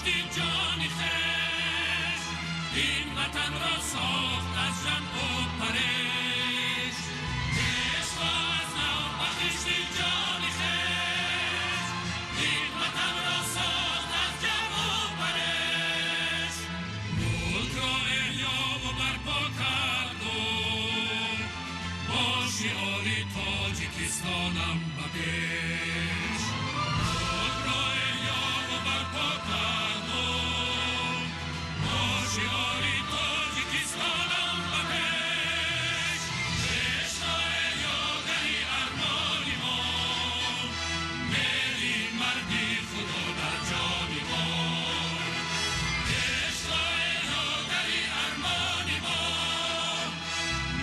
بخشیدی جان خویش، این وطن را ساخت از جمع و پرش. عشق را از نو بخشیدی جان خویش، این وطن را ساخت از جمع و پرش. ملک را احیا و برپا کرد و با شعار تاجیکستانم به پیش. ملک را احیا و برپا کرد و با شعار تاجیکستانم به پیش. عشق را احیاگری ارمانی ما، مهری مردی خدا در جان ما. عشق را احیاگری ارمانی ما،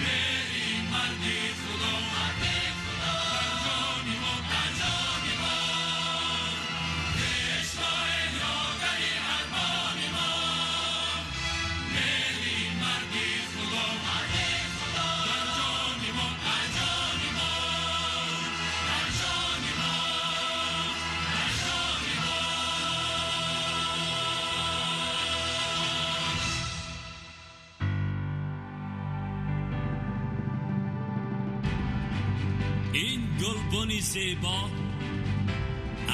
مهری مردی خدا در جان ما، در جان ما. عشق را احیاگری ارمانی ما، مهری مردی خدا در جان ما، در جان ما، در جان ما، در جان ما. Ин гулбуни зебо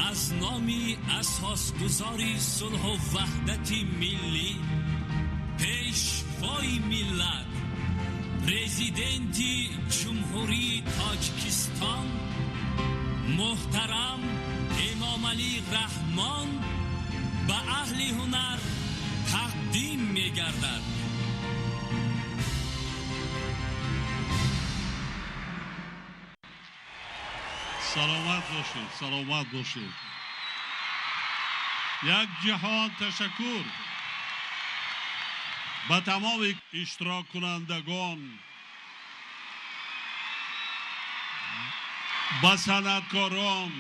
аз номи асосгузори сулҳу ваҳдати миллӣ, пешвои миллат, президенти Ҷумҳурии Тоҷикистон муҳтарам Эмомалӣ Раҳмон ба аҳли ҳунар тақдим мегардад. Саломат бошед, саломат бошед. Як ҷаҳон ташаккур ба тамоми иштироккунандагон, ба санъаткорон,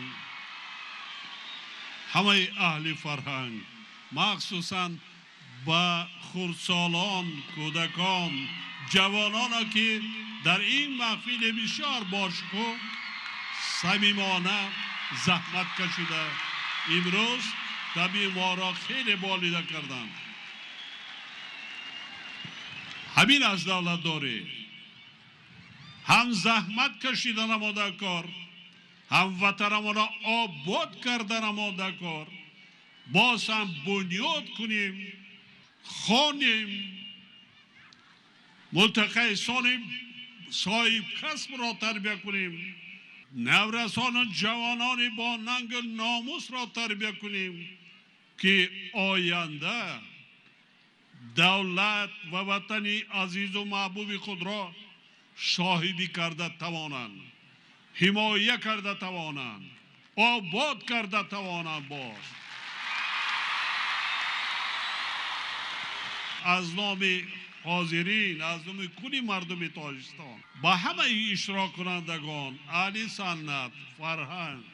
ҳамаи аҳли фарҳанг, махсусан ба хурдсолон, кӯдакон, ҷавононе ки дар ин маҳфили бисёр бошукӯҳ самимона заҳмат кашида имрӯз табъи моро хеле болида карданд. Ҳамин аз давлатдорӣ, ҳам заҳмат кашидан омода кор, ҳам ватанамонро обод кардан омода кор, боз ҳам бунёд кунем, хонем, мутахассисони соҳибкасбро тарбия кунем, наврасону ҷавонони бо нангу номусро тарбия кунем, ки оянда давлат ва ватани азизу маҳбуби худро соҳибӣ карда тавонанд, ҳимоя карда тавонанд, обод карда тавонанд. Боз аз номи ҳозирин, аз номи кулли мардуми Тоҷикистон ба ҳамаи иштироккунандагон, аҳли санъат, фарҳанг,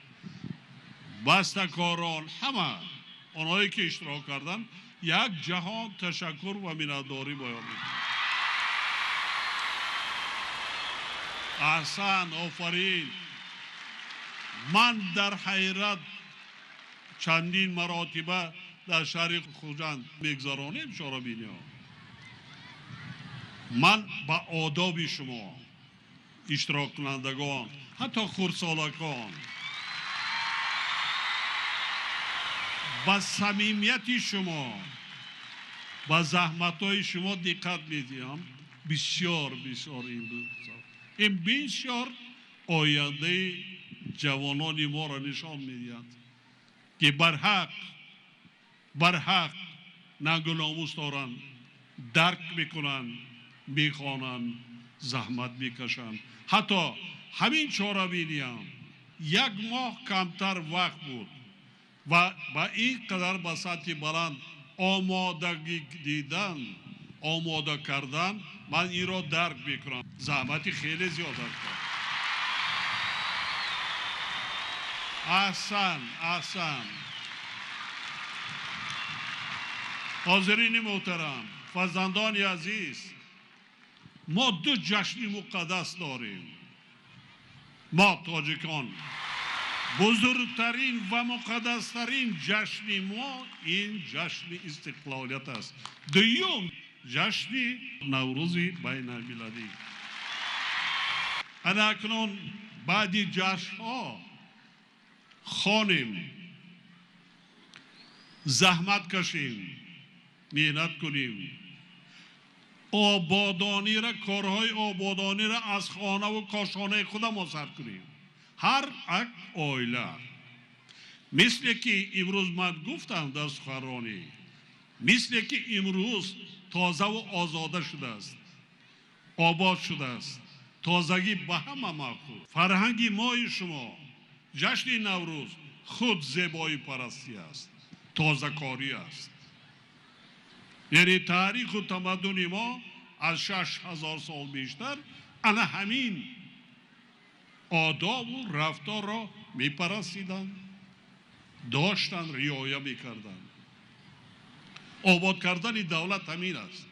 бастакорон, ҳама онҳое ки иштирок карданд, як ҷаҳон ташаккур ва миннатдорӣ баён мекунам. Аҳсан, офарин. Ман дар ҳайрат чандин маротиба дар шаҳри Хуҷанд мегузаронем чорабиниҳо. Ман ба одоби шумо, иштироккунандагон, ҳатто хурдсолакон, ба самимияти шумо, ба заҳматҳои шумо диққат медиҳам. Бисёр бисёр ин бисёр ояндаи ҷавонони моро нишон медиҳад, ки барҳақ нангу номус доранд, дарк мекунанд, мехонанд, заҳмат мекашанд. Ҳатто ҳамин чорабиниам як моҳ камтар вақт буд ва ба ин қадар ба сатҳи баланд омодагӣ дидан, омода кардан, ман инро дарк мекунам. Заҳмати хеле зиёд аст. Аҳсан, аҳсан. Ҳозирини муҳтарам, фарзандони азиз, мо ду ҷашни муқаддас дорем. Мо тоҷикон Бузургтарин ва муқаддастарин ҷашни мо ин ҷашни истиқлолият аст. Дуюм ҷашни Наврӯзи байналмилалӣ. Ана акнун баъди ҷашнҳо хонем, заҳмат кашем, меҳнат кунем, ободонира, корҳои ободонира аз хонаву кошонаи худамон сар кунем. Ҳар як оила, мисле ки имрӯз ман гуфтам дар суханронӣ, мисле ки имрӯз тозаву озода шудааст, обод шудааст, тозагӣ ба ҳама маъқул. Фарҳанги мои шумо, ҷашни Наврӯз худ зебоипарастӣ аст, тозакорӣ аст. Яъне таъриху тамаддуни мо аз 6000 сол бештар ана ҳамин одобу рафторро мепарастиданд, доштанд, риоя мекарданд. Обод кардани давлат ҳамин аст.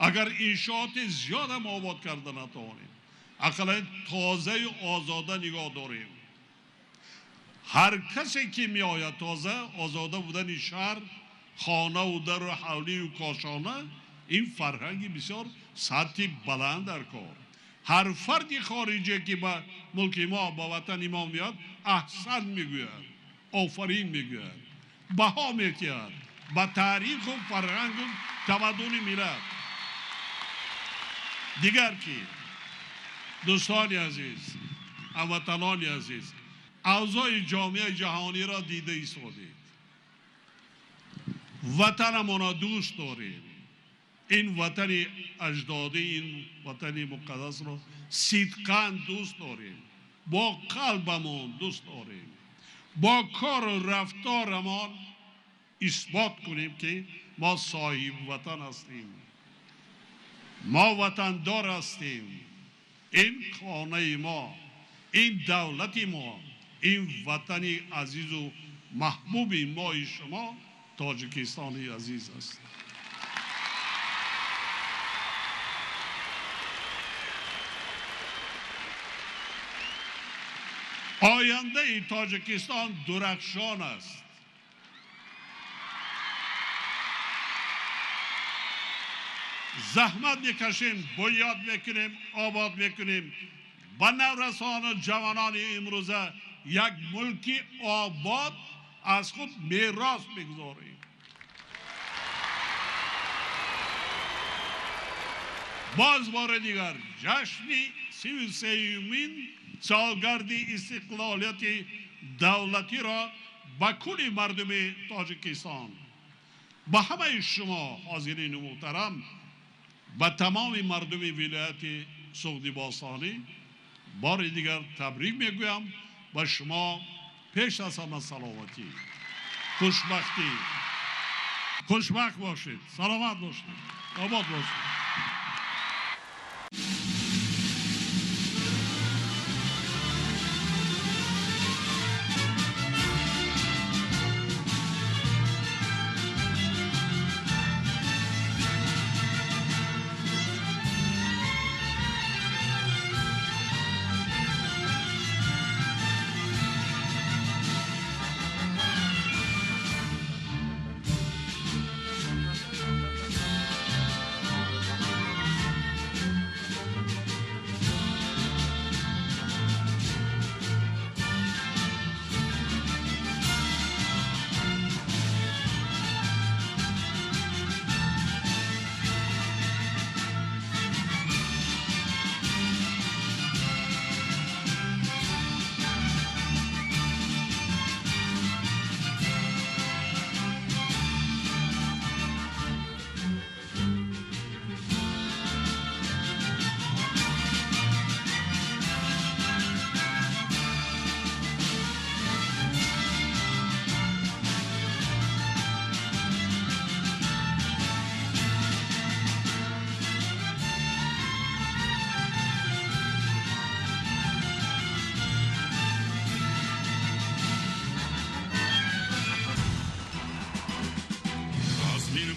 Агар иншооти зиёдам обод карда натавонем, ақаллан тозаю озода нигоҳ дорем. Ҳар касе ки меояд, тоза озода будани шаҳр, хонаву дару ҳавлию кошона, ин фарҳанги бисёр сатҳи баланд дар кор. Ҳар фарди хориҷе ки ба мулки мо, ба ватани мо меояд, аҳсан мегӯяд, офарин мегӯяд, баҳо метиҳад ба таъриху фарҳангу тамаддуни миллат. Дигар ки, дӯстони азиз, ҳамватанони азиз, авзои ҷомеаи ҷаҳониро дида истодед. Ватанамонро дӯст дорем. Ин ватани аҷдодӣ, ин ватани муқаддасро сидқан дӯст дорем, бо қалбамон дӯст дорем, бо кору рафторамон исбот кунем, ки мо соҳиби ватан ҳастем, мо ватандор ҳастем. Ин хонаи мо, ин давлати мо, ин ватани азизу маҳбуби мои шумо Тоҷикистони азиз аст. Ояндаи Тоҷикистон дурахшон аст. Заҳмат мекашем, бунёд мекунем, обод мекунем. Ба наврасону ҷавонони имрӯза як мулки обод аз худ мерос мегузорем. Боз бори дигар ҷашни 33-юмин солгарди истиқлолияти давлатиро ба кулли мардуми Тоҷикистон, ба ҳамаи шумо ҳозирини муҳтарам, ба тамоми мардуми вилояти Суғди Бостонӣ бори дигар табрик мегӯям. Ба шумо пеш аз ҳама саломатӣ, хушбахтӣ. Хушбахт бошед, саломат бошед, обод бошед.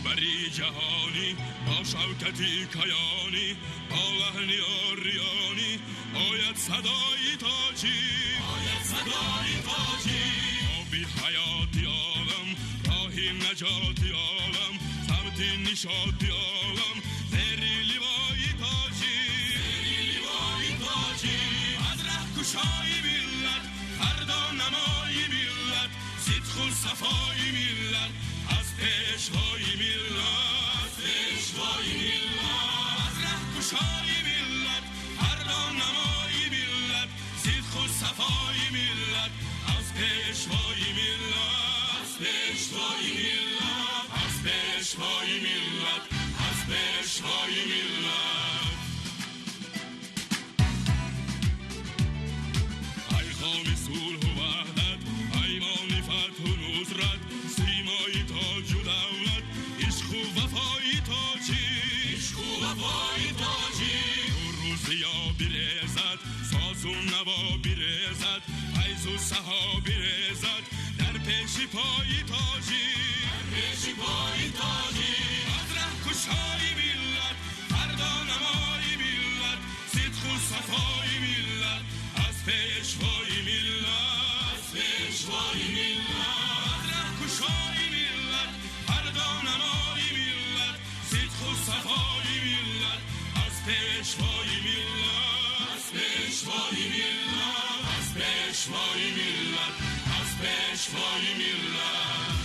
منبری جهانی با شوکتی کیانی با لحنی آریانی آید صدای تاجی آید صدای تاجی آبی حیاتی عالم راهی نجاتی عالم سمتی نشاطی عالم زیری لوای تاجی زیری لوای تاجی از ره کشای ملت فردا نمای ملت صدق و صفای ملت از پیشوای ملت پیشوای ملت از ره کشای ملت فردا نمای ملت صدق و صفای ملت از پیشوای ملت پیشوای ملت از پیشوای ملت از پیشوای ملت پیغام صلح و وحدت پیمان فتح و نصرت سیمای تاج و دولت عشق و وفای تاجی عشق و وفای تاجی روزیا برزد ساز و نوا برزد فیض و سها برزد در پیش پای تاجی در پیش پای تاجی از ره کشای ملت فردا نمای ملت صدق و صفای ملت از پیشوای ملت پیشوای ملت از ره کشای ملت فردا نمای ملت صدق و صفای ملت از پیشوای ملت پیشوای ملت از پیشوای ملت از پیشوای ملت.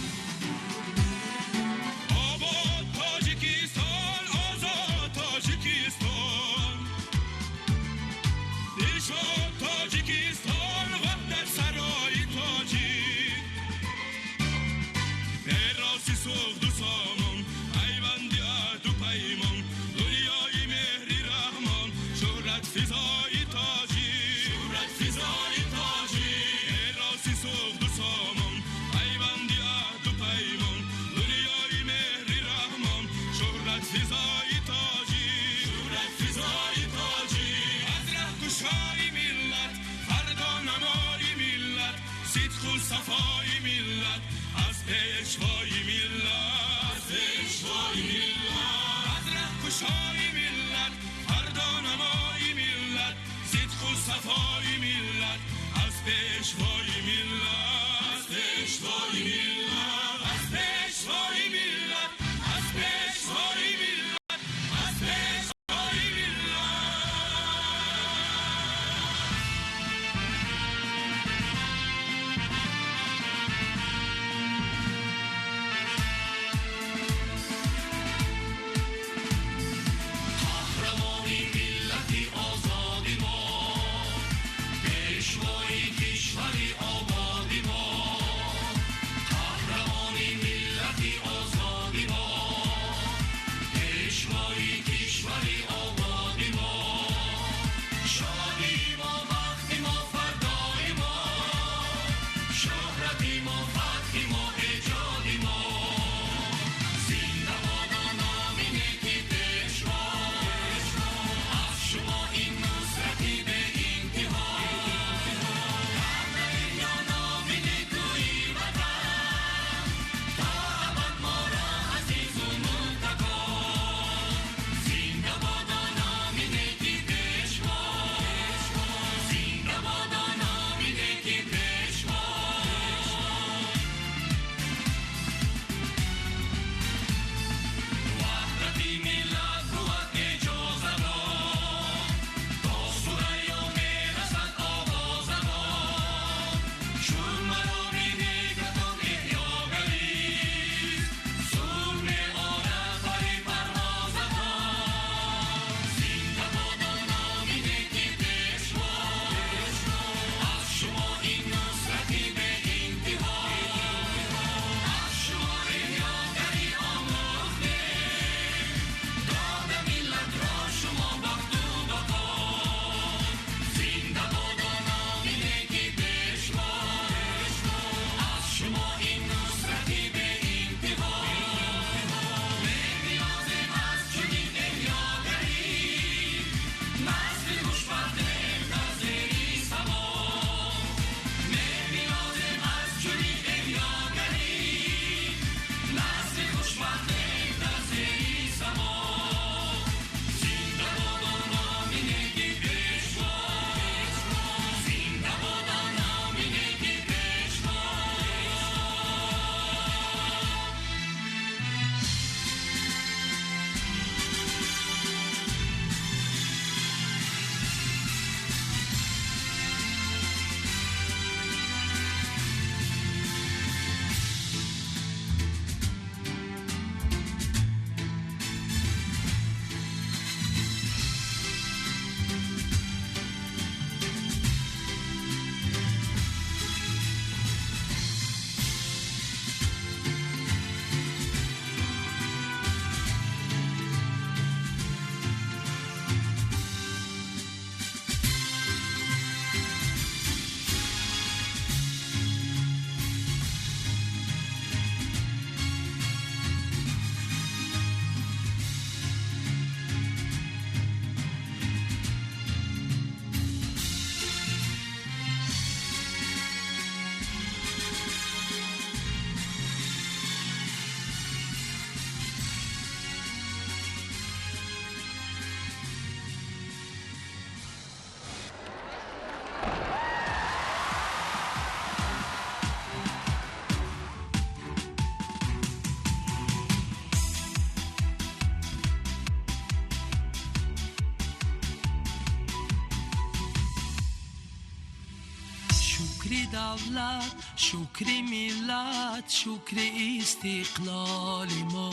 Шукри давлат, шукри миллат, шукри истиқлоли мо,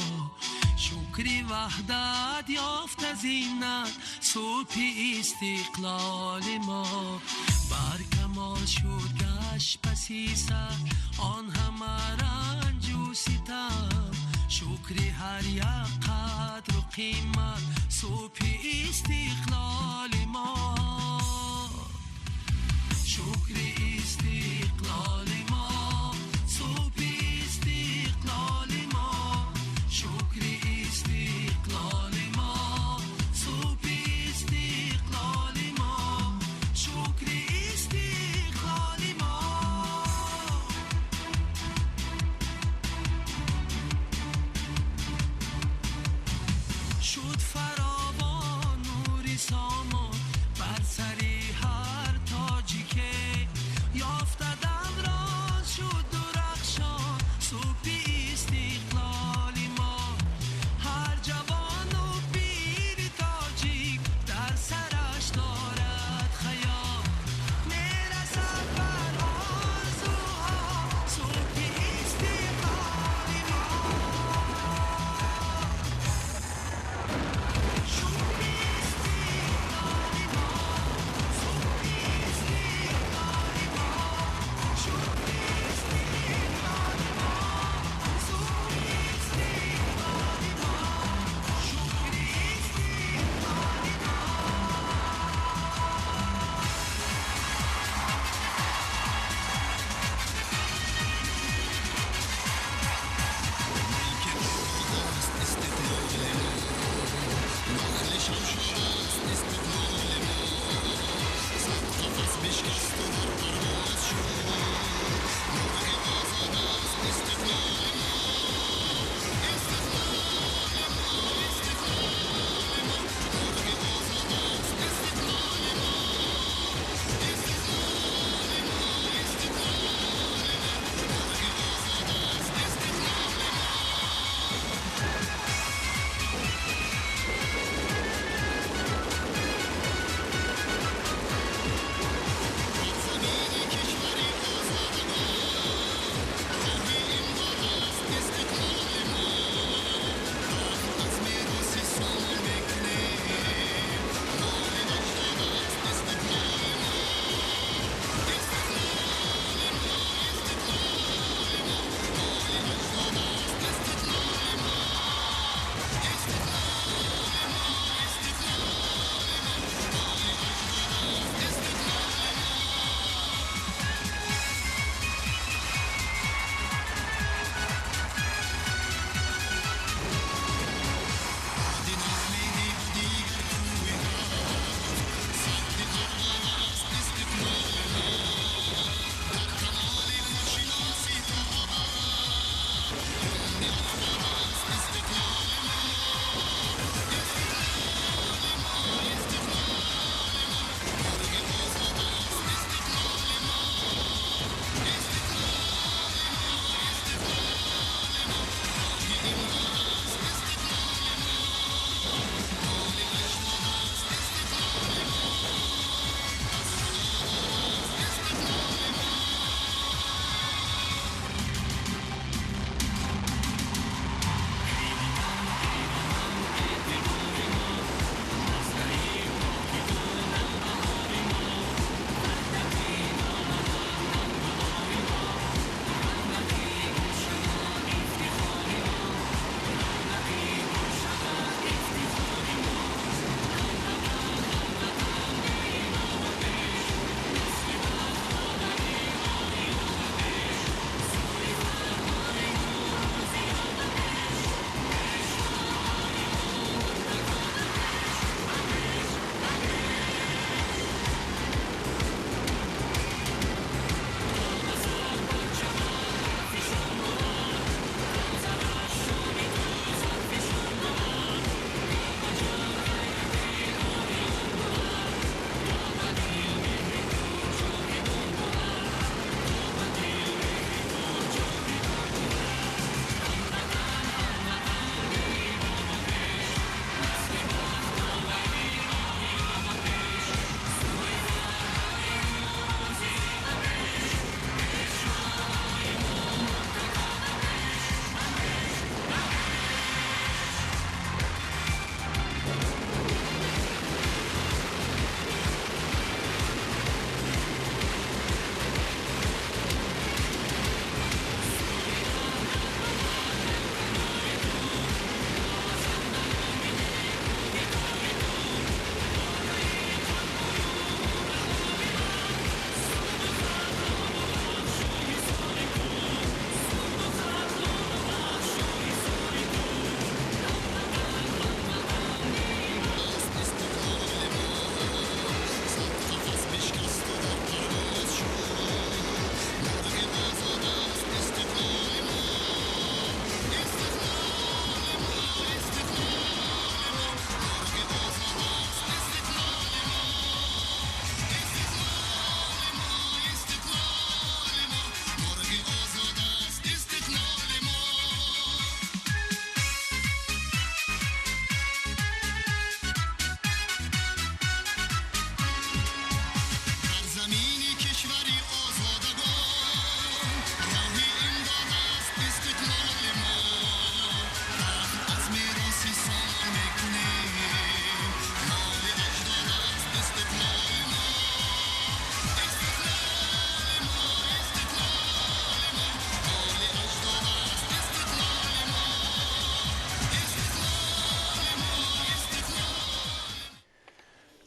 шукри ваҳдат ёфта зинат, субҳи истиқлоли мо. Бар камол шуд гашт паси сар он ҳама ранҷу ситам, шукри ҳар як қадру қимат, субҳи истиқлоли мо. Шукри истиқлоли мо, субҳи истиқлоли мо, шукри истиқлоли мо, субҳи истиқлоли мо, шукри истиқлоли мо. Шуд фаровон нури сомон бар сари ҳар тоҷике ёфта.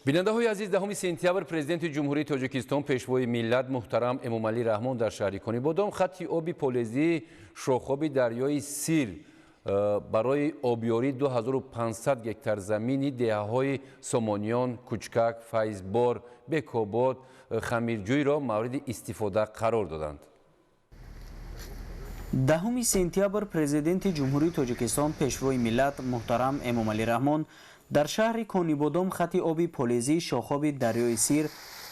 Бинандаҳои азиз, 10 сентябр Президенти Ҷумҳурии Тоҷикистон, Пешвои миллат муҳтарам Эмомалӣ Раҳмон дар шаҳри Конибодом хатти оби полезии шохоби дарёи Сир барои обёрии 2500 гектар замини деҳаҳои Сомониён, Кучкак, Файзбор, Бекобод, Хамирҷӯйро мавриди истифода қарор доданд. 10 сентябр Президенти Ҷумҳурии Тоҷикистон, Пешвои миллат муҳтарам Эмомалӣ Раҳмон дар шаҳри Конибодом хати оби полезии шохоби дарёи Сир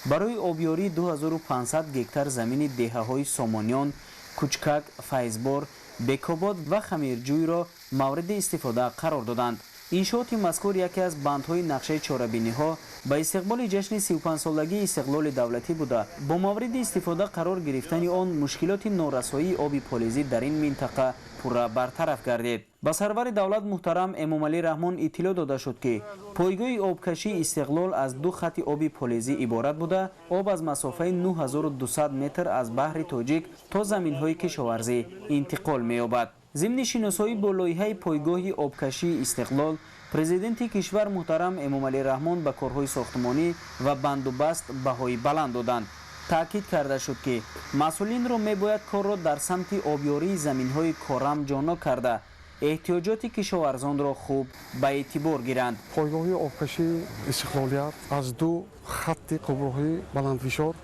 барои обёрии 2500 гектар замини деҳаҳои Сомониён, Кучкак, Файзбор, Бекобод ва Хамирҷӯйро мавриди истифода қарор доданд. Иншооти мазкур яке аз бандҳои нақшаи чорабиниҳо ба истиқболи ҷашни 35-солагии истиқлоли давлатӣ буда, бо мавриди истифода қарор гирифтани он мушкилоти норасоии оби полезӣ дар ин минтақа пурра бартараф гардид. Ба сарвари давлат муҳтарам Эмомалӣ Раҳмон иттилоъ дода шуд, ки пойгоҳи обкашии Истиқлол аз ду хати оби полезӣ иборат буда, об аз масофаи 9200 метр аз баҳри Тоҷик то заминҳои кишоварзӣ интиқол меёбад. Зимни шиносоӣ бо лоиҳаи пойгоҳи обкашии Истиқлол, Президенти кишвар муҳтарам Эмомалӣ Раҳмон ба корҳои сохтмонӣ ва бандубаст баҳои баланд доданд. Таъкид карда шуд, ки масъулинро мебояд корро дар самти обёрии заминҳои корам ҷонок карда, эҳтиёҷоти кишоварзонро хуб ба эътибор гиранд. Пойгоҳи обкашии Истиқлолият аз ду хатти қубурҳои баландфишор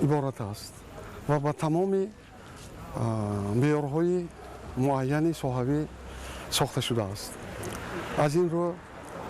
иборат аст ва ба тамоми меъёрҳои муайяни соҳавӣ сохта шудааст. Аз ин рӯ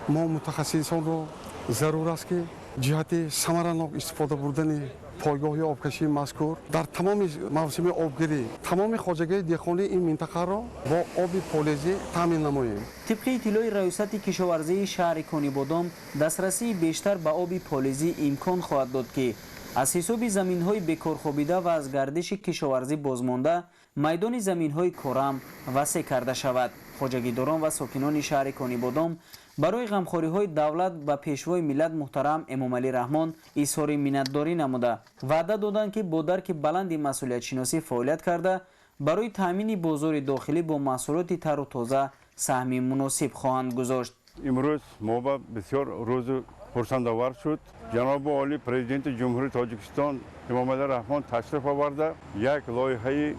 мо мутахассисонро зарур аст, ки ҷиҳати самаранок истифода бурдани пойгоҳи обкашии мазкур дар тамоми мавсими обгирӣ тамоми хоҷагии деҳқонии ин минтақаро бо оби полезӣ таъмин намоем. Тибқи иттилои Раёсати кишоварзии шаҳри Конибодом, дастрасии бештар ба оби полезӣ имкон хоҳад дод, ки аз ҳисоби заминҳои бекорхобида ва аз гардиши кишоварзӣ бозмонда майдони заминҳои корам васеъ карда шавад. Хоҷагидорон ва сокинони шаҳри Конибодом барои ғамхориҳои давлат ба Пешвои миллат муҳтарам Эмомалӣ Раҳмон изҳори миннатдорӣ намуда, ваъда доданд, ки бо дарки баланди масъулиятшиносӣ фаъолият карда, барои таъмини бозори дохилӣ бо маҳсулоти тару тоза саҳми муносиб хоҳанд гузошт. Имрӯз мо ба бисёр рӯзу хурсандовар шуд. Ҷаноби олӣ, Президенти Ҷумҳурии Тоҷикистон Эмомалӣ Раҳмон ташриф оварда, як лоиҳаи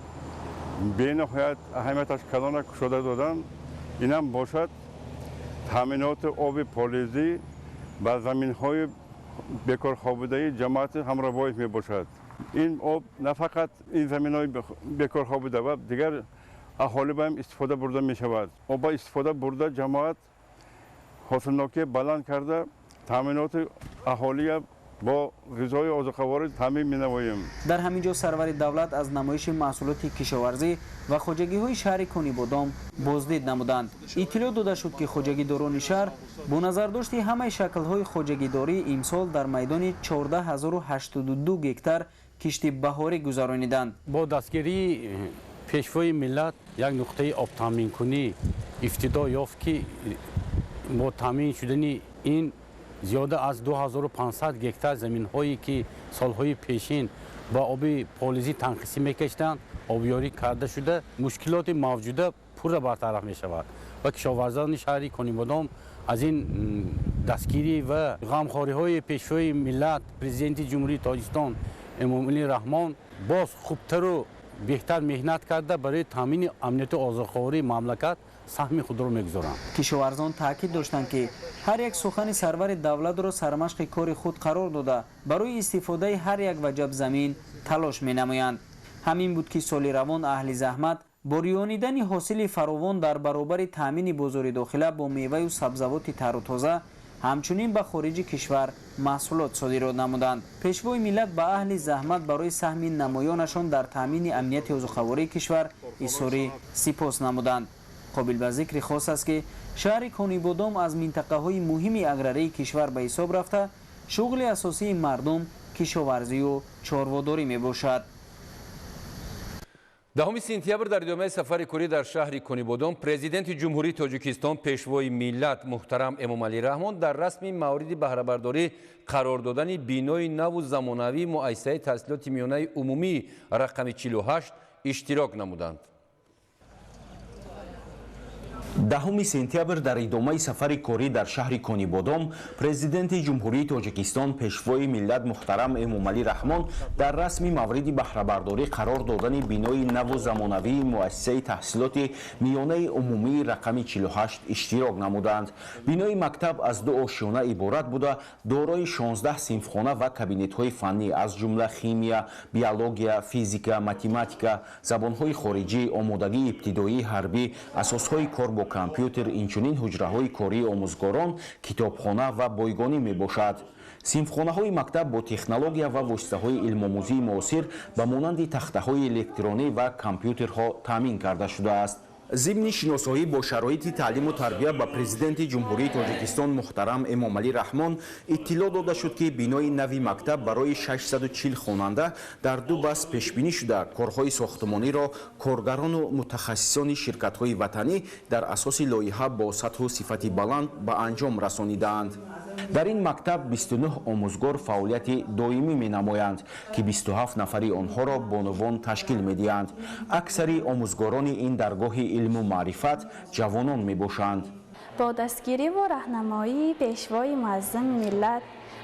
бениҳоят аҳамияташ калона кушода доданд. Инам бошад таъминоти оби полезӣ ба заминҳои бекорхобидаи ҷамоати Ҳамробоев мебошад. Ин об на фақат ин заминҳои бекорхобида ва дигар аҳолӣ ба ҳам истифода бурда мешавад. Об ба истифода бурда, ҷамоат ҳосилнокӣ баланд карда, таъминоти аҳолия бо ғизои озуқаворӣ таъмин менамоем. Дар ҳамин ҷо сарвари давлат аз намоиши маҳсулоти кишоварзӣ ва хоҷагиҳои шаҳри Конибодом боздид намуданд. Иттилоъ дода шуд, ки хоҷагидорони шаҳр бо назардошти ҳамаи шаклҳои хоҷагидорӣ имсол дар майдони 14082 гектар кишти баҳорӣ гузарониданд. Бо дастгирии Пешвои миллат як нуқтаи обтаъминкунӣ ифтитоҳ ёфт, ки бо таъмин шудани ин зиёда аз 2500 гектар заминҳое, ки солҳои пешин ба оби полизӣ танқисӣ мекашиданд, обёрӣ карда шуда, мушкилоти мавҷуда пурра бартараф мешавад ва кишоварзони шаҳри Конибодом аз ин дастгирӣ ва ғамхориҳои Пешвои миллат, Президенти Ҷумҳурии Тоҷикистон Эмомалӣ Раҳмон боз хубтару беҳтар меҳнат карда, барои таъмини амнияти озуқавории мамлакат саҳми худро мегузоранд. Кишоварзон таъкид доштанд, ки ҳар як сухани сарвари давлатро сармашқи кори худ қарор дода, барои истифодаи ҳар як ваҷаб замин талош менамоянд. Ҳамин буд, ки соли равон аҳли заҳмат бо рӯёнидани ҳосили фаровон дар баробари таъмини бозори дохила бо меваю сабзавоти тару тоза, ҳамчунин ба хориҷи кишвар маҳсулот содирот намуданд. Пешвои миллат ба аҳли заҳмат барои саҳми намоёнашон дар таъмини амнияти озуқавории кишвар изҳори сипос намуданд. Қобил ба зикри хос аст, ки шаҳри Конибодом аз минтақаҳои муҳими аграрии кишвар ба ҳисоб рафта, шуғли асосии мардум кишоварзию чорводорӣ мебошад. 10 сентябр дар идомаи сафари корӣ дар шаҳри Конибодом Президенти Ҷумҳурии Тоҷикистон, Пешвои миллат муҳтарам Эмомалӣ Раҳмон дар расми мавриди баҳрабардорӣ қарор додани бинои наву замонавии муассисаи таҳсилоти миёнаи умумии рақами 48 иштирок намуданд. 10 сентябр дар идомаи сафари корӣ дар шаҳри Конибодом Президенти Ҷумҳурии Тоҷикистон, Пешвои миллат муҳтарам Эмомалӣ Раҳмон дар расми мавриди баҳрабардорӣ қарор додани бинои наву замонавии муассисаи таҳсилоти миёнаи умумии рақами 48 иштирок намуданд. Бинои мактаб аз ду ошёна иборат буда, дорои 16 синфхона ва кабинетҳои фаннӣ, аз ҷумла химия, биология, физика, математика, забонҳои хориҷӣ, омодагии ибтидоии ҳарбӣ, асосҳои кор бо компютер, инчунин ҳуҷраҳои кории омӯзгорон, китобхона ва бойгонӣ мебошад. Синфхонаҳои мактаб бо технология ва воситаҳои илмомӯзии муосир ба монанди тахтаҳои электронӣ ва компютерҳо таъмин карда шудааст. Зимни шиносоӣ бо шароити таълиму тарбия ба Президенти Ҷумҳурии Тоҷикистон муҳтарам Эмомалӣ Раҳмон иттилоъ дода шуд, ки бинои нави мактаб барои 640 хонанда дар ду бас пешбинӣ шуда, корҳои сохтмониро коргарону мутахассисони ширкатҳои ватанӣ дар асоси лоиҳа бо сатҳу сифати баланд ба анҷом расонидаанд. Дар ин мактаб 29 омӯзгор фаъолияти доимӣ менамоянд, ки 27 нафари онҳоро бонувон ташкил медиҳанд. Аксари омӯзгорони ин даргоҳи илму маърифат ҷавонон мебошанд. Бо дастгириву раҳнамоии Пешвои муаззами миллат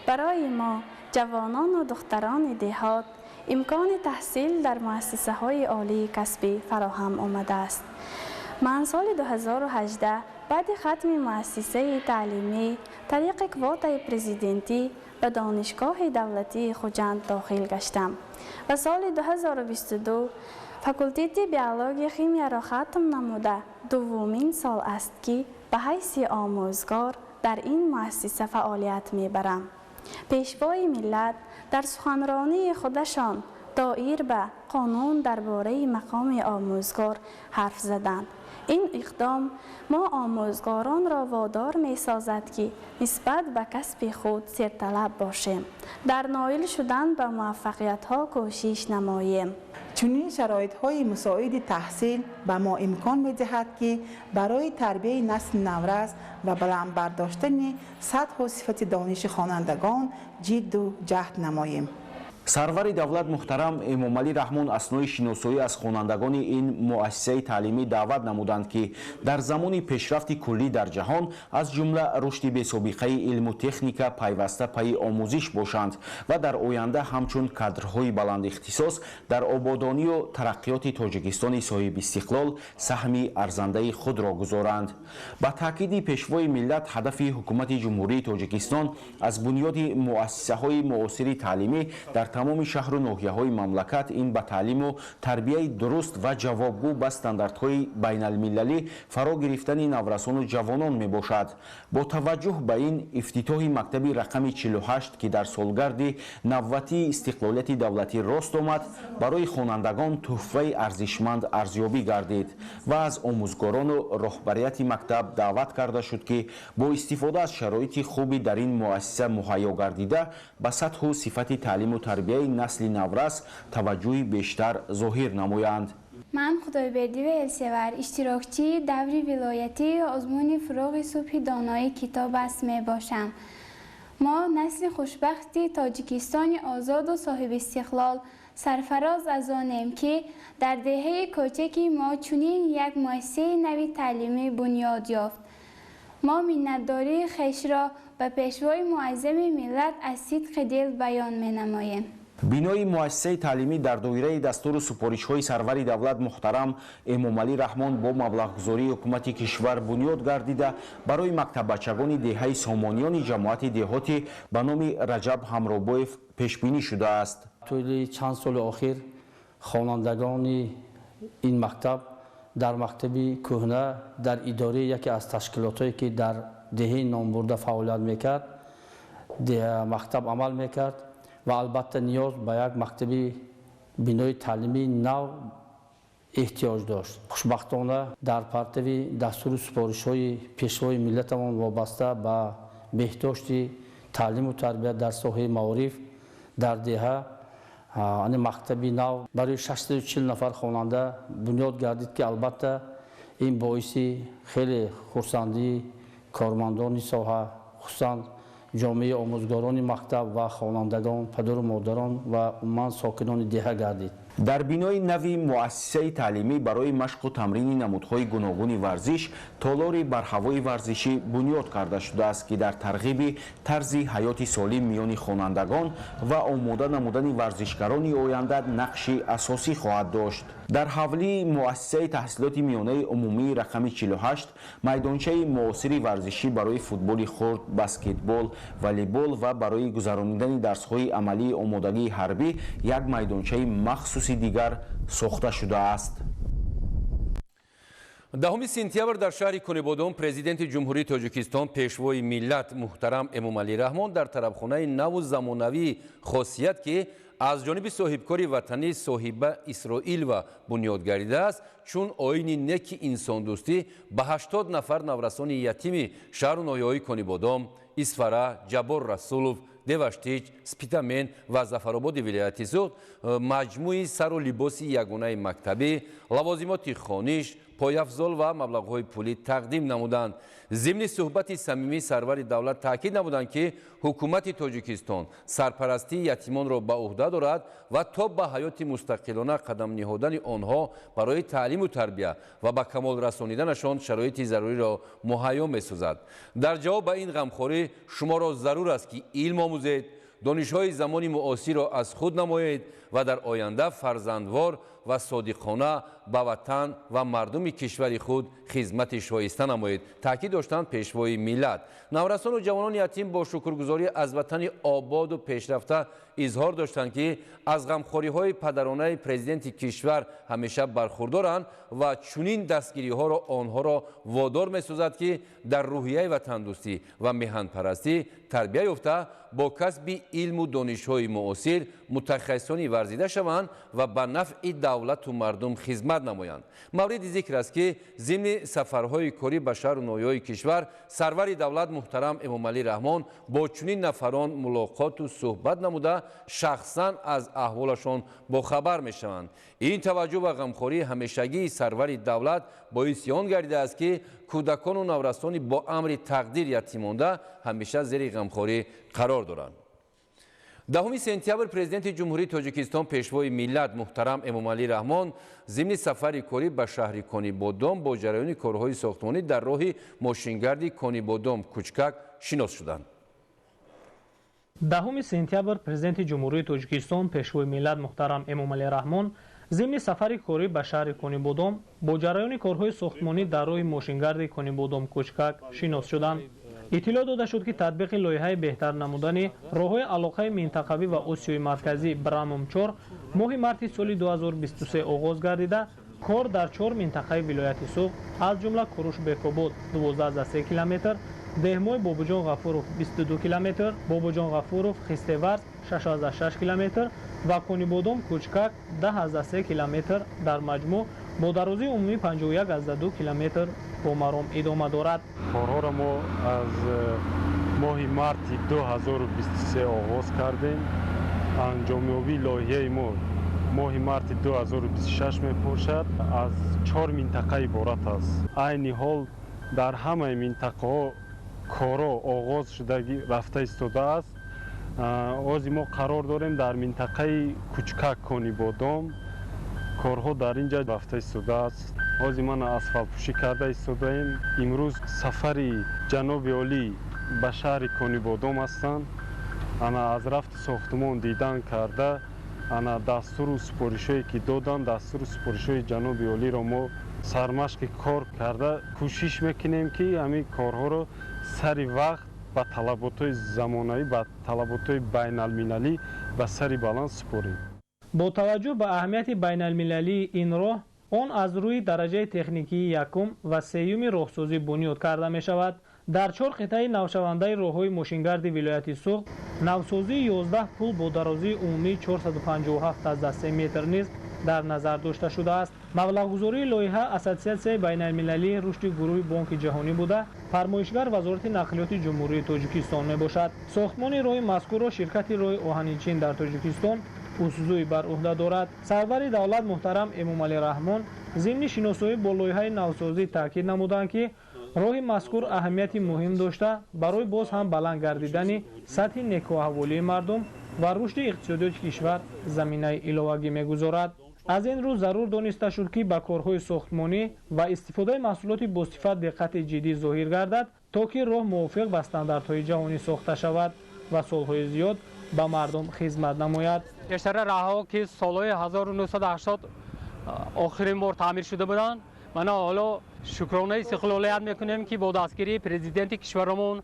барои мо, ҷавонону духтарони деҳот, имкони таҳсил дар муассисаҳои олии касбӣ фароҳам омадааст. Ман соли 2018 баъди хатми муассисаи таълимӣ тариқи квотаи президентӣ ба Донишгоҳи давлатии Хуҷанд дохил гаштам ва соли 2022 факултети биология химияро хатм намуда, дуввумин сол аст, ки ба ҳайси омӯзгор дар ин муассиса фаъолият мебарам. Пешвои миллат дар суханронии худашон доир ба қонун дар бораи мақоми омӯзгор ҳарф заданд. Ин иқдом мо омӯзгоронро водор месозад, ки нисбат ба касби худ серталаб бошем, дар ноил шудан ба муваффақиятҳо кӯшиш намоем. Чунин шароитҳои мусоиди таҳсил ба мо имкон медиҳад, ки барои тарбияи насли наврас ва баланд бардоштани сатҳу сифати дониши хонандагон ҷидду ҷаҳд намоем. Сарвари давлат муҳтарам Эмомалӣ Раҳмон аснои шиносоӣ аз хонандагони ин муассисаи таълимӣ даъват намуданд, ки дар замони пешрафти куллӣ дар ҷаҳон, аз ҷумла рушди бесобиқаи илму техника, пайваста пайи омӯзиш бошанд ва дар оянда ҳамчун кадрҳои баландихтисос дар ободонию тараққиёти Тоҷикистони соҳибистиқлол саҳми арзандаи худро гузоранд. Ба таъкиди Пешвои миллат, ҳадафи Ҳукумати Ҷумҳурии Тоҷикистон аз бунёди муассисаҳои муосири таълимӣ дар тамоми шаҳру ноҳияҳои мамлакат ин ба таълиму тарбияи дуруст ва ҷавобгӯ ба стандартҳои байналмилалӣ фаро гирифтани наврасону ҷавонон мебошад. Бо таваҷҷӯҳ ба ин, ифтитоҳи мактаби рақами 48, ки дар солгарди навбатии истиқлолияти давлатӣ рост омад, барои хонандагон тӯҳфаи арзишманд арзёбӣ гардид ва аз омӯзгорону роҳбарияти мактаб даъват карда шуд, ки бо истифода аз шароити хуби дар ин муассиса муҳайё гардида, ба сатҳу сифати таълиму тарбияи насли наврас таваҷҷӯҳи бештар зоҳир намоянд. Ман Худойбердиева Элсевар, иштирокчии даври вилоятии озмуни «Фурӯғи субҳи донои китоб аст» мебошам. Мо, насли хушбахти Тоҷикистони озоду соҳибистиқлол, сарфароз аз онем, ки дар деҳаи кӯчаки мо чунин як муассисаи нави таълимӣ бунёд ёфт. Мо миннатдории хешро ба Пешвои муаззами миллат аз сидқи дил баён менамоем. Бинои муассисаи таълимӣ дар доираи дастуру супоришҳои сарвари давлат муҳтарам Эмомалӣ Раҳмон бо маблағгузории ҳукумати кишвар бунёд гардида, барои мактаббачагони деҳаи Сомониёни ҷамоати деҳоти ба номи Раҷаб Ҳамробоев пешбинӣ шудааст. Тӯли чанд соли охир хонандагони ин мактаб дар мактаби кӯҳна, дар идораи яке аз ташкилотҳое, ки дар деҳаи номбурда фаъолият мекард, мактаб амал мекард ва албатта ниёз ба як мактаби бинои таълимии нав эҳтиёҷ дошт. Хушбахтона, дар партави дастуру супоришҳои Пешвои миллатамон вобаста ба беҳдошти таълиму тарбия дар соҳаи маориф дар деҳа, ани мактаби нав барои 640 нафар хонанда бунёд гардид, ки албатта ин боиси хеле хурсандии кормандони соҳа, хусусан ҷомеаи омӯзгорони мактаб ва хонандагон, падару модарон ва умуман сокинони деҳа гардид. Дар бинои нави муассисаи таълимӣ барои машқу тамрини намудҳои гуногуни варзиш толори барҳавои варзишӣ бунёд карда шудааст, ки дар тарғиби тарзи ҳаёти солим миёни хонандагон ва омода намудани варзишгарони оянда нақши асосӣ хоҳад дошт. Дар ҳавлии муассисаи таҳсилоти миёнаи умумии рақами 48 майдончаи муосири варзишӣ барои футболи хурд, баскетбол, волейбол ва барои гузаронидани дарсҳои амалии омодагии ҳарбӣ як майдончаи махсуси дигар сохта шудааст. 10 сентябр дар шаҳри Конибодом Президенти Ҷумҳурии Тоҷикистон, Пешвои миллат муҳтарам Эмомалӣ Раҳмон дар тарабхонаи наву замонавии Хосият, ки аз ҷониби соҳибкори ватанӣ Соҳиба Исроилова бунёд гардидааст, чун оини неки инсондӯстӣ ба 80 нафар наврасони ятими шаҳру ноҳияҳои Конибодом, Исфара, Ҷаббор Расулов, Деваштич, Спитамен ва Зафарободи вилояти Суғд маҷмӯи сару либоси ягонаи мактабӣ, лавозимоти хониш, пойафзол ва маблағҳои пулӣ тақдим намуданд. Зимни суҳбати самимӣ сарвари давлат таъкид намуданд, ки ҳукумати Тоҷикистон сарпарастии ятимонро ба ӯҳда дорад ва то ба ҳаёти мустақилона қадам ниҳодани онҳо барои таълиму тарбия ва ба камол расониданашон шароити заруриро муҳайё месозад. Дар ҷавоб ба ин ғамхорӣ шуморо зарур аст, ки илм омӯзед, донишҳои замони муосирро аз худ намоед ва дар оянда фарзандвор ва содиқона ба ватан ва мардуми кишвари худ хизмати шоиста намоед, таъкид доштанд Пешвои миллат. Наврасону ҷавонони ятим бо шукргузорӣ аз ватани ободу пешрафта изҳор доштанд, ки аз ғамхориҳои падаронаи президенти кишвар ҳамеша бархурдоранд ва чунин дастгириҳоро онҳоро водор месозад, ки дар рӯҳияи ватандӯстӣ ва меҳанпарастӣ тарбия ёфта, бо касби илму донишҳои муосир мутахассисони варзида шаванд ва ба нафъи давлату мардум хизмат намоянд. Мавриди зикр аст, ки зимни сафарҳои корӣ ба шаҳру ноҳияҳои кишвар сарвари давлат муҳтарам Эмомалӣ Раҳмон бо чунин нафарон мулоқоту суҳбат намуда, шахсан аз аҳволашон бохабар мешаванд. Ин таваҷҷӯҳ ва ғамхории ҳамешагии сарвари давлат боиси он гардидааст, ки кӯдакону наврасони бо амри тақдир ятимонда ҳамеша зери ғамхорӣ қарор доранд. 10 сентябр Президенти Ҷумҳурии Тоҷикистон, Пешвои миллат муҳтарам Эмомалӣ Раҳмон зимни сафари корӣ ба шаҳри Конибодом бо ҷараёни корҳои сохтмонӣ дар роҳи мошингарди Конибодом Кучкак шинос шуданд. 10 сентябр Президенти Ҷумҳурии Тоҷикистон, Пешвои миллат муҳтарам Эмомалӣ Раҳмон зимни сафари корӣ ба шаҳри Конибодом бо ҷараёни корҳои сохтмонӣ дар роҳи мошингарди Конибодом Кучкак шинос шуданд. Иттилоъ дода шуд, ки татбиқи лоиҳаи беҳтар намудани роҳҳои алоқаи минтақавӣ ва Осиёи Марказӣ Брамум 4 моҳи марти соли 2023 оғоз гардида, кор дар 4 минтақаи вилояти Суғд, аз ҷумла Курушбекобод 12,3 километр, Деҳмой Бобоҷон Ғафуров 22 километр, Бобоҷон Ғафуров Хистеварз 6,6 километр ва Конибодом Кучкак 10,3 километр дар маҷмӯъ бо дарозии умумӣ 51,2 километр бо маром идома дорад. Корҳоро мо аз моҳи марти 2023 оғоз кардем. Анҷомёбии лоиҳаи мо моҳи марти 2026 мепошад. Аз 4 минтақа иборат аст. Айни ҳол дар ҳамаи минтақаҳо корҳо оғоз шуда рафта истодааст. Ҳозир мо қарор дорем дар минтақаи Кучкак Конибодом. Корҳо дар ин ҷо рафта истодааст. Ҳозир ман асфалтпӯшӣ карда истодаем. Имрӯз сафари ҷаноби олӣ ба шаҳри Конибодом ҳастанд. Ана аз рафти сохтмон дидан карда, ана дастуру супоришҳое ки доданд, дастуру супоришҳои ҷаноби олиро мо сармашқи кор карда кӯшиш мекунем, ки ҳамин корҳоро сари вақт ба талаботҳои замонавӣ, ба талаботҳои байналмилалӣ ба сари баланд супорем. Бо таваҷҷӯҳ ба аҳамияти байналмилалии ин роҳ, он аз рӯи дараҷаи техникии якум ва сеюми роҳсозӣ бунёд карда мешавад. Дар 4 қитъаи навшавандаи роҳҳои мошингарди вилояти Суғд навсозии 11 пул бо дарозии умумии 457,3 метр низ дар назар дошта шудааст. Маблағгузории лоиҳа Ассотсиатсияи байналмилалии рушди гурӯҳи Бонки ҷаҳонӣ буда, фармоишгар Вазорати нақлиёти Ҷумҳурии Тоҷикистон мебошад. Сохтмони роҳи мазкурро ширкати роҳи оҳани Чин дар Тоҷикистон Усзуй бар ӯҳда дорад. Сарвари давлат муҳтарам Эмомалӣ Раҳмон зимни шиносоӣ бо лоиҳаи навсозӣ таъкид намуданд, ки роҳи мазкур аҳамияти муҳим дошта, барои боз ҳам баланд гардидани сатҳи некуаҳволии мардум ва рушди иқтисодиёти кишвар заминаи иловагӣ мегузорад. Аз ин рӯ зарур дониста шуд, ки ба корҳои сохтмонӣ ва истифодаи маҳсулоти босифат диққати ҷиддӣ зоҳир гардад, то ки роҳ мувофиқ ба стандартҳои ҷаҳонӣ сохта шавад ва солҳои зиёд ба мардум хизмат намояд. Пештара роҳҳо, ки солҳои 1980 охирин бор таъмир шуда буданд, мана ҳоло шукронаи истиқлолият мекунем, ки бо дастгирии президенти кишварамон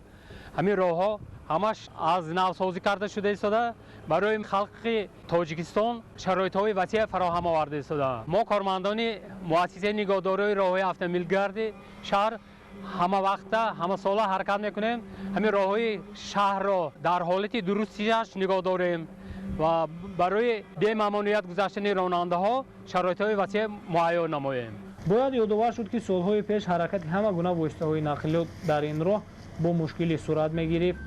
ҳамин роҳҳо ҳамаш аз навсозӣ карда шуда истода, барои халқи Тоҷикистон шароитҳои васеъ фароҳам оварда истода. Мо, кормандони муассисаи нигоҳдории роҳҳои автомобилгарди шаҳр, ҳама вақта, ҳамасола ҳаракат мекунем, ҳамин роҳҳои шаҳрро дар ҳолати дурустиаш нигоҳ дорем ва барои бемамоният гузаштани ронандаҳо шароитҳои васеъ муҳайё намоем. Бояд ёдовар шуд, ки солҳои пеш ҳаракати ҳама гуна воситаҳои нақлиёт дар ин роҳ бо мушкилӣ сурат мегирифт.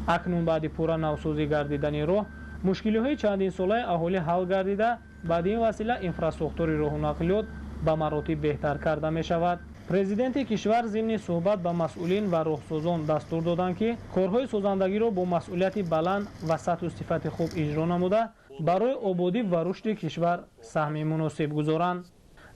Акнун баъди пурра навсозӣ гардидани роҳ, мушкилиҳои чандинсолаи аҳолӣ ҳал гардида, баъди ин васила инфрасохтори роҳу нақлиёт ба маротиб беҳтар карда мешавад. Президенти кишвар зимни суҳбат ба масъулин ва роҳсозон дастур доданд, ки корҳои созандагиро бо масъулияти баланд ва сатҳу сифати хуб иҷро намуда, барои ободӣ ва рушди кишвар саҳми муносиб гузоранд.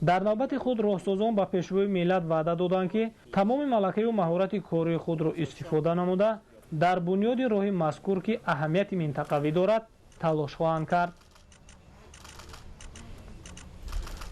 Дар навбати худ роҳсозон ба пешвои миллат ваъда доданд, ки тамоми малакаю маҳорати кории худро истифода намуда, дар бунёди роҳи мазкур, ки аҳамияти минтақавӣ дорад, талош хоҳанд кард.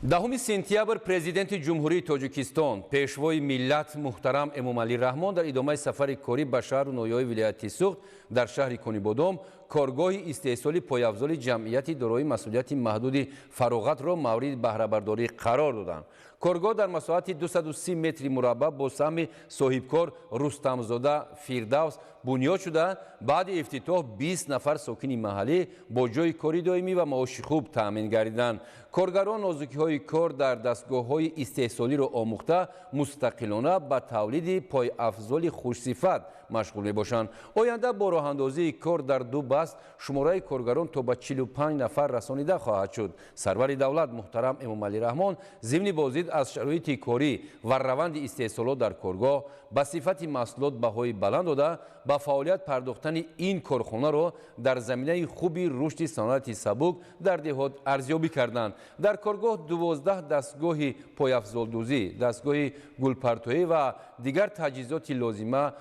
10 сентябр президенти Ҷумҳурии Тоҷикистон, пешвои миллат муҳтарам Эмомалӣ Раҳмон дар идомаи сафари корӣ ба шаҳру ноҳияҳои вилояти Суғд дар шаҳри Конибодом коргоҳи истеҳсоли пойафзоли ҷамъияти дорои масъулияти маҳдуди Фароғатро мавриди баҳрабардорӣ қарор доданд. Коргоҳ дар масоҳати 230 метри мураббаъ бо саҳми соҳибкор Рустамзода Фирдавс бунёд шуда, баъди ифтитоҳ 20 нафар сокини маҳаллӣ бо ҷойи кори доимӣ ва маоши хуб таъмин гардиданд. Коргарон нозукиҳои кор дар дастгоҳҳои истеҳсолиро омӯхта, мустақилона ба тавлиди пойафзоли хушсифат машғул мебошанд. Оянда бо роҳандозии кор дар ду баст шумораи коргарон то ба 45 нафар расонида хоҳад шуд. Сарвари давлат муҳтарам Эмомалӣ Раҳмон зимни боздид аз шароити корӣ ва раванди истеҳсолот дар коргоҳ ба сифати маҳсулот баҳои баланд дода, ба фаъолият пардохтани ин корхонаро дар заминаи хуби рушди саноати сабук дар деҳот арзёбӣ карданд. Дар коргоҳ 12 дастгоҳи пойафзолдӯзӣ, дастгоҳи гулпартоӣ ва дигар таҷҳизоти лозима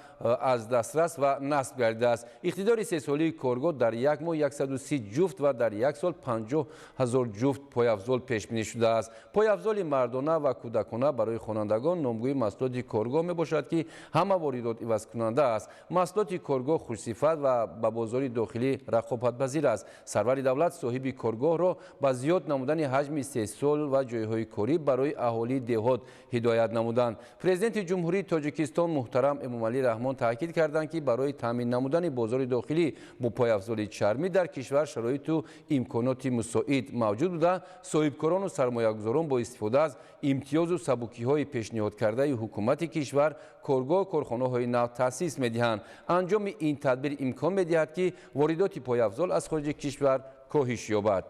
аз дастрас ва насб гардидааст. Иқтидори истеҳсолии коргоҳ дар як моҳ 130 ҷуфт ва дар як сол 50 000 ҷуфт пойафзол пешбинӣ шудааст. Пойафзоли мардона ва кӯдакона барои хонандагон номгӯи маҳсулоти коргоҳ мебошад, ки ҳама воридот ивазкунанда аст. Маҳсулоти коргоҳ хушсифат ва ба бозори дохилӣ рақобатпазир аст. Сарвари давлат соҳиби коргоҳро ба зиёд намудани ҳаҷми истеҳсол ва ҷойҳои корӣ барои аҳолии деҳот ҳидоят намуданд. Президенти Ҷумҳурии Тоҷикистон муҳтарам Эмомалӣ Раҳмон таъкид карданд, ки барои таъмин намудани бозори дохилӣ бо пойафзоли чармӣ дар кишвар шароиту имконоти мусоид мавҷуд буда, соҳибкорону сармоягузорон бо истифода аз имтиёзу сабукиҳои пешниҳодкардаи ҳукумати кишвар коргоҳ корхонаҳои нав таъсис медиҳанд. Анҷоми ин тадбир имкон медиҳад, ки воридоти пойафзол аз хориҷи кишвар коҳиш ёбад.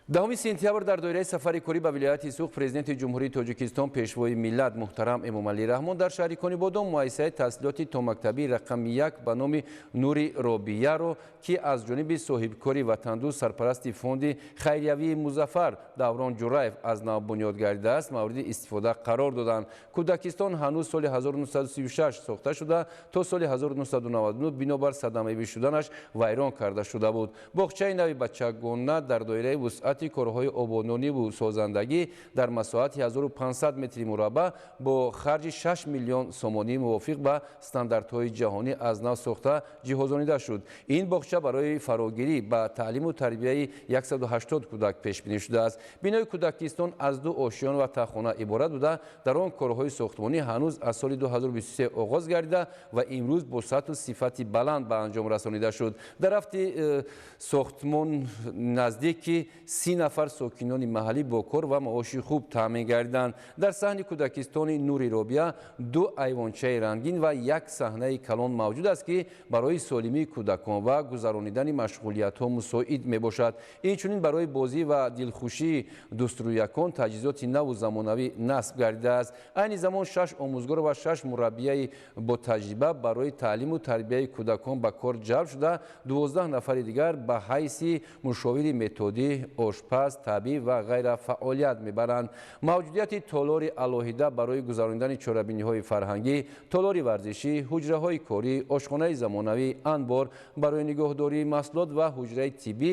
10 сентябр дар доираи сафари корӣ ба вилояти Суғд президенти Ҷумҳурии Тоҷикистон, пешвои миллат муҳтарам Эмомалӣ Раҳмон дар шаҳри Конибодом муассисаи таҳсилоти томактабии рақами 1 ба номи Нури Робияро, ки аз ҷониби соҳибкори ватандӯст, сарпарасти фонди хайриявии Музаффар Даврон Ҷураев аз нав бунёд гардидааст, мавриди истифода қарор доданд. Кӯдакистон ҳанӯз соли 1936 сохта шуда, то соли 1999 бинобар садамавӣ шуданаш вайрон карда шуда буд. Боғчаи нави бачагона дар доираи вусъати корҳои ободониву созандагӣ дар масоҳати 1500 метри мураббаъ бо харҷи 6 миллион сомонӣ мувофиқ ба стандартҳои ҷаҳонӣ аз нав сохта ҷиҳозонида шуд. Ин боғча барои фарогирӣ ба таълиму тарбияи 180 кӯдак пешбинӣ шудааст. Бинои кӯдакистон аз ду ошиён ва тахона иборат буда, дар он корҳои сохтмонӣ ҳанӯз аз соли 2023 оғоз гардида ва имрӯз бо сатҳу сифати баланд ба анҷом расонида шуд. Дар рафти сохтмон наздики 30 нафар сокинони маҳаллӣ бо кор ва маоши хуб таъмин гардиданд. Дар саҳни кӯдакистони Нури Робия ду айвончаи рангин ва як саҳнаи калон мавҷуд аст, ки барои солимии кӯдакон ва гузаронидани машғулиятҳо мусоид мебошад. Инчунин барои бозӣ ва дилхушии дӯстрӯякон таҷҳизоти наву замонавӣ насб гардидааст. Айни замон 6 омӯзгор ва 6 мураббияи бо таҷриба барои таълиму тарбияи кӯдакон ба кор ҷалб шуда, 12 нафари дигар ба ҳайси мушовири методӣ ошпаз, табиб ва ғайра фаъолият мебаранд. Мавҷудияти толори алоҳида барои гузаронидани чорабиниҳои фарҳангӣ, толори варзишӣ, ҳуҷраҳои корӣ, ошхонаи замонавӣ, анбор барои нигоҳдории маҳсулот ва ҳуҷраи тиббӣ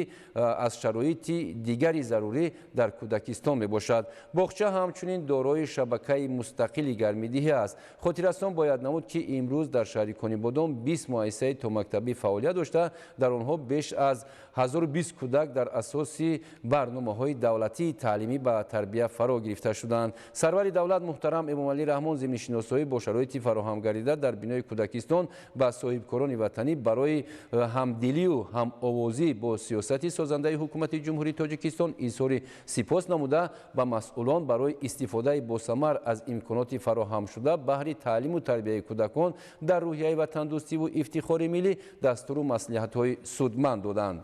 аз шароити дигари зарурӣ дар кӯдакистон мебошад. Боғча ҳамчунин дорои шабакаи мустақили гармидиҳӣ аст. Хотиррасон бояд намуд, ки имрӯз дар шаҳри Конибодом 20 муассисаи томактабӣ фаъолият дошта, дар онҳо беш аз 1020 кӯдак дар асоси барномаҳои давлатии таълимӣ ба тарбия фаро гирифта шуданд. Сарвари давлат муҳтарам Эмомалӣ Раҳмон зимни шиносоӣ бо шароити фароҳам гардида дар бинои кӯдакистон ба соҳибкорони ватанӣ барои ҳамдилию ҳамовозӣ бо сиёсати созандаи ҳукумати Ҷумҳурии Тоҷикистон изҳори сипос намуда, ба масъулон барои истифодаи босамар аз имконоти фароҳамшуда баҳри таълиму тарбияи кӯдакон дар рӯҳияи ватандӯстиву ифтихори миллӣ дастуру маслиҳатҳои судманд доданд.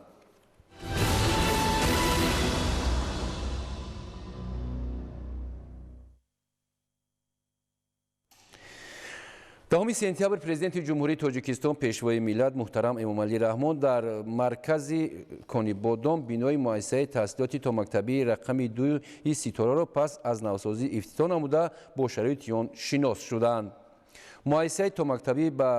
Даҳуми сентябр Президенти Ҷумҳурии Тоҷикистон, Пешвои миллат муҳтарам Эмомалӣ Раҳмон дар маркази Конибодом бинои муассисаи таҳсилоти томактабии рақами 2 ситораро пас аз навсозӣ ифтитоҳ намуда, бо шароити он шинос шуданд. Муассисаи томактабӣ ба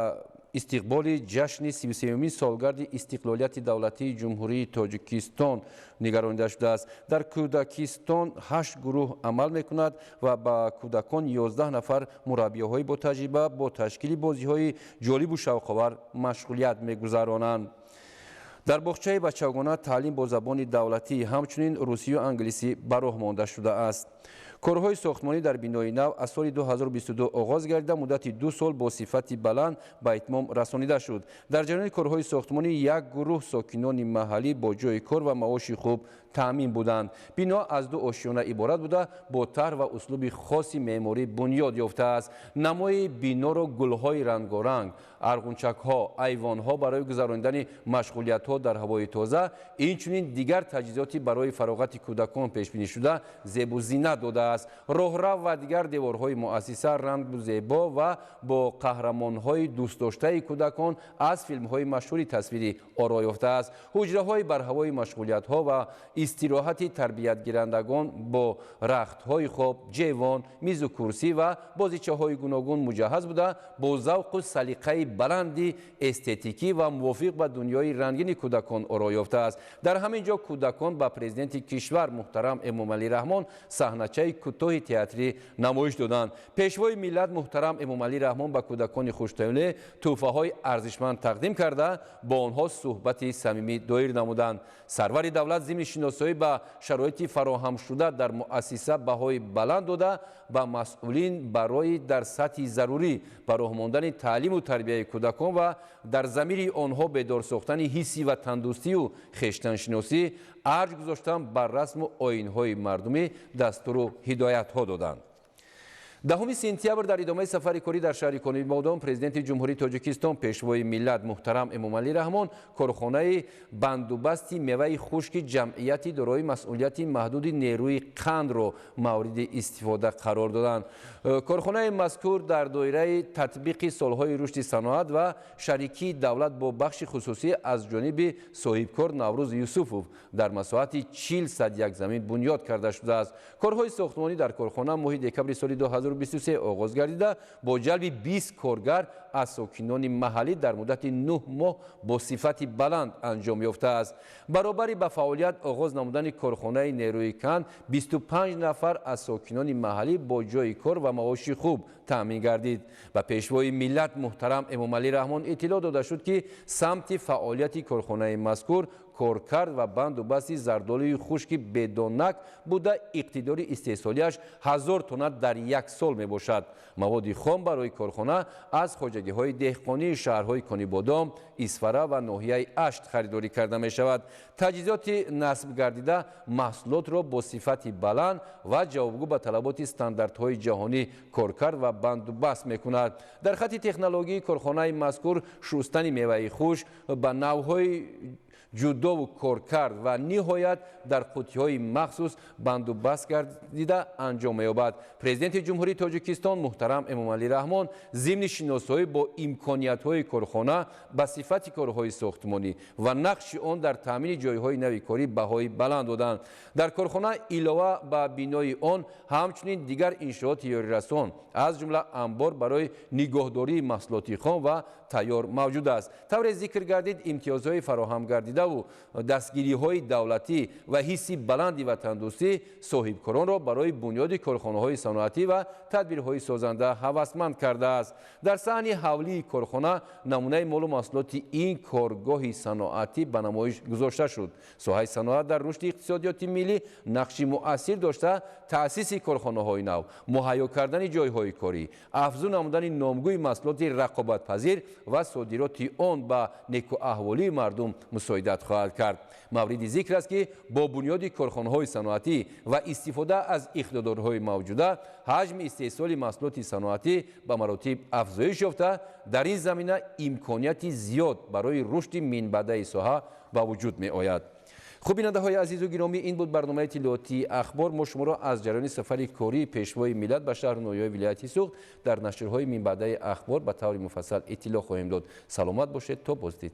истиқболи ҷашни 33-умин солгарди истиқлолияти давлатии Ҷумҳурии Тоҷикистон нигаронида шудааст. Дар кӯдакистон 8 гурӯҳ амал мекунад ва ба кӯдакон 11 нафар мураббиҳои ботаҷриба бо ташкили бозиҳои ҷолибу шавқовар машғулият мегузаронанд. Дар боғчаи бачагона таълим бо забони давлатӣ, ҳамчунин русию англисӣ ба роҳ монда шудааст. Корҳои сохтмонӣ дар бинои нав аз соли 2022 оғоз гардида, муддати 2 сол бо сифати баланд ба итмом расонида шуд. Дар ҷараёни корҳои сохтмонӣ як гурӯҳ сокинони маҳаллӣ бо ҷойи кор ва маоши хуб таъмин буданд. Бино аз 2 ошёна иборат буда, бо тарҳ ва услуби хоси меъморӣ бунёд ёфтааст. Намои биноро гулҳои рангоранг, арғунчакҳо, айвонҳо барои гузаронидани машғулиятҳо дар ҳавои тоза, инчунин дигар таҷҳизоти барои фароғати кӯдакон пешбинӣ шуда зебу зинат додааст. Роҳрав ва дигар деворҳои муассиса рангу зебо ва бо қаҳрамонҳои дӯстдоштаи кӯдакон аз филмҳои машҳури тасвирӣ оро ёфтааст. Ҳуҷраҳои барҳавои машғулиятҳо ва истироҳати тарбиятгирандагон бо рахтҳои хоб, ҷевон, мизу курсӣ ва бозичаҳои гуногун муҷаҳҳаз буда, бо завқу салиқаи баланди эстетикӣ ва мувофиқ ба дунёи рангини кӯдакон оро ёфтааст. Дар ҳамин ҷо кӯдакон ба президенти кишвар муҳтарам Эмомалӣ Раҳмон саҳначаи кӯтоҳи театрӣ намоиш доданд. Пешвои миллат муҳтарам Эмомалӣ Раҳмон ба кӯдакони хуштавле тӯҳфаҳои арзишманд тақдим карда, бо онҳо суҳбати самимӣ доир намуданд. Сарвари давлат зимни шиносоӣ ба шароити фароҳамшуда дар муассиса баҳои баланд дода, ба масъулин барои дар сатҳи зарурӣ ба роҳ мондани таълиму тарбияи кӯдакон ва дар замири онҳо бедор сохтани ҳисси ватандӯстию хештаншиносӣ, арҷ гузоштан бар расму оинҳои мардумӣ дастуру ҳидоятҳо доданд. 10 сентябр дар идомаи сафари корӣ дар шаҳри Конибодом Президенти Ҷумҳурии Тоҷикистон, Пешвои миллат муҳтарам Эмомалӣ Раҳмон корхонаи бандубасти меваи хушки ҷамъияти дорои масъулияти маҳдуди нерӯи қандро мавриди истифода қарор доданд. Корхонаи мазкур дар доираи татбиқи солҳои рушди саноат ва шарикии давлат бо бахши хусусӣ аз ҷониби соҳибкор Наврӯз Юсуфов дар масоҳати 40 як замин бунёд карда шудааст. Корҳои сохтмонӣ дар корхона моҳи декабри соли 2023 оғоз гардида, бо ҷалби 20 коргар аз сокинони маҳаллӣ дар муддати 9 моҳ бо сифати баланд анҷом ёфтааст. Баробари ба фаъолият оғоз намудани корхонаи нерӯи кан, 25 нафар аз сокинони маҳаллӣ бо ҷойи кор ва маоши хуб таъмин гардид. Ба пешвои миллат муҳтарам Эмомалӣ Раҳмон иттилоъ дода шуд, ки самти фаъолияти корхонаи мазкур коркард ва бандубасти зардолуи хушки бедонак буда, иқтидори истеҳсолиаш 1000 тонна дар як сол мебошад. Маводи хом барои корхона аз хоҷагиҳои деҳқонии шаҳрҳои Конибодом, Исфара ва ноҳияи Ашт харидорӣ карда мешавад. Таҷҳизоти насб гардида маҳсулотро бо сифати баланд ва ҷавобгӯ ба талаботи стандартҳои ҷаҳонӣ коркард ва бандубаст мекунад. Дар хатти технологии корхонаи мазкур шустани меваи хушк ба навъҳои Ҷудову коркард ва ниҳоят дар қуттиҳои махсус бандубаст гардида анҷом меёбад. Президенти Ҷумҳурии Тоҷикистон муҳтарам Эмомалӣ Раҳмон зимни шиносоӣ бо имкониятҳои корхона ба сифати корҳои сохтмонӣ ва нақши он дар таъмини ҷойҳои нави корӣ баҳои баланд доданд. Дар корхона илова ба бинои он ҳамчунин дигар иншооти ёрирасон, аз ҷумла анбор барои нигоҳдории маҳсулоти хом ва тайёр мавҷуд аст. Тавре зикр гардид, имтиёзҳои фароҳам гардидаву дастгириҳои давлатӣ ва ҳисси баланди ватандӯстӣ соҳибкоронро барои бунёди корхонаҳои саноатӣ ва тадбирҳои созанда ҳавасманд кардааст. Дар саҳни ҳавлии корхона намунаи молу маҳсулоти ин коргоҳи саноатӣ ба намоиш гузошта шуд. Соҳаи саноат дар рушди иқтисодиёти миллӣ нақши муассир дошта, таъсиси корхонаҳои нав, муҳайё кардани ҷойҳои корӣ, афзун намудани номгӯи маҳсулоти рақобатпазир ва содироти он ба некӯаҳволии мардум мусоидат хоҳад кард. Мавриди зикр аст, ки бо бунёди корхонаҳои саноатӣ ва истифода аз иқтидорҳои мавҷуда ҳаҷми истеҳсоли маҳсулоти саноатӣ ба маротиб афзоиш ёфта, дар ин замина имконияти зиёд барои рушди минбаъдаи соҳа ба вуҷуд меояд. Хуб, бинандаҳои азизу гиромӣ, ин буд барномаи иттилоотии Ахбор. Мо шуморо аз ҷараёни сафари кории Пешвои миллат ба шаҳру ноҳияҳои вилояти Суғд дар нашрҳои минбаъдаи Ахбор ба таври муфассал иттилоъ хоҳем дод. Саломат бошед, то боздид.